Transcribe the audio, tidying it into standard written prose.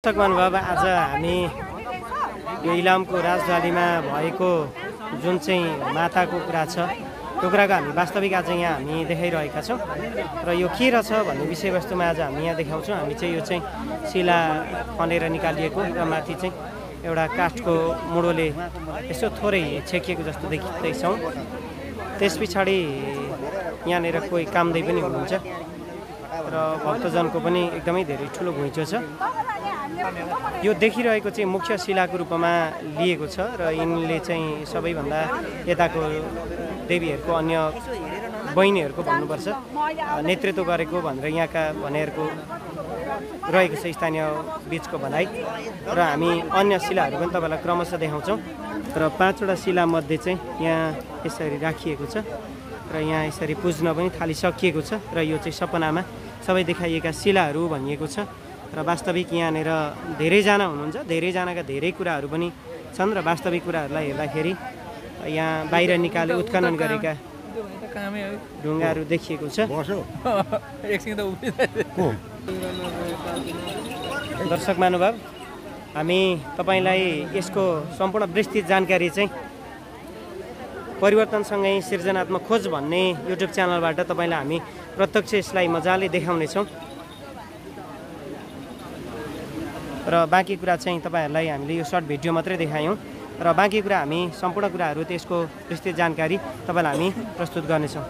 दर्शक महानुभाव आज हामी यो इलामको राजधानीमा भएको जुन चाहिँ माताको कुरा छ त्यो कुराको हामी वास्तविक आज यहाँ हामी देखाइरहेका छौँ र यो के रहेछ भन्ने विषयवस्तुमा आज हामी यहाँ देखाउँछौँ। हामी चाहिँ यो चाहिँ शिला खनेर निकालिएको र माथि चाहिँ एउटा काठको मुडोले यसो थोरै छेकिएको जस्तो देखिँदैछौँ। त्यस पछाडि यहाँनिर कोही कामदै पनि हुनुहुन्छ र भक्तजनको पनि एकदमै धेरै ठुलो घुइँचो छ। यो देखिरहेको चाहिँ मुख्य शिलाको रूपमा लिएको छ र यिनले चाहिँ सबैभन्दा यताको देवीहरूको अन्य बहिनीहरूको भन्नुपर्छ नेतृत्व गरेको भनेर यहाँका भनेहरूको रहेको छ स्थानीय बिचको भनाइ। र हामी अन्य शिलाहरू पनि तपाईँलाई क्रमशः देखाउँछौँ र 5वटा शिलामध्ये चाहिँ यहाँ यसरी राखिएको छ र यहाँ यसरी पुज्न पनि थालिसकिएको छ र यो चाहिँ सपनामा सबै देखाइएका शिलाहरू भनिएको छ र वास्तविक यहाँनिर धेरैजना हुनुहुन्छ, धेरैजनाका धेरै कुराहरू पनि छन् र वास्तविक कुराहरूलाई हेर्दाखेरि यहाँ बाहिर निकाले उत्खनन गरेका ढुङ्गाहरू देखिएको छ। दर्शक महानुभाव हामी तपाईँलाई यसको सम्पूर्ण विस्तृत जानकारी चाहिँ परिवर्तनसँगै सृजनात्मक खोज भन्ने युट्युब च्यानलबाट तपाईँलाई हामी प्रत्यक्ष यसलाई मजाले देखाउनेछौँ र बाँकी कुरा चाहिँ तपाईँहरूलाई हामीले यो सर्ट भिडियो मात्रै देखायौँ र बाँकी कुरा हामी सम्पूर्ण कुराहरू त्यसको विस्तृत जानकारी तपाईँलाई हामी प्रस्तुत गर्नेछौँ।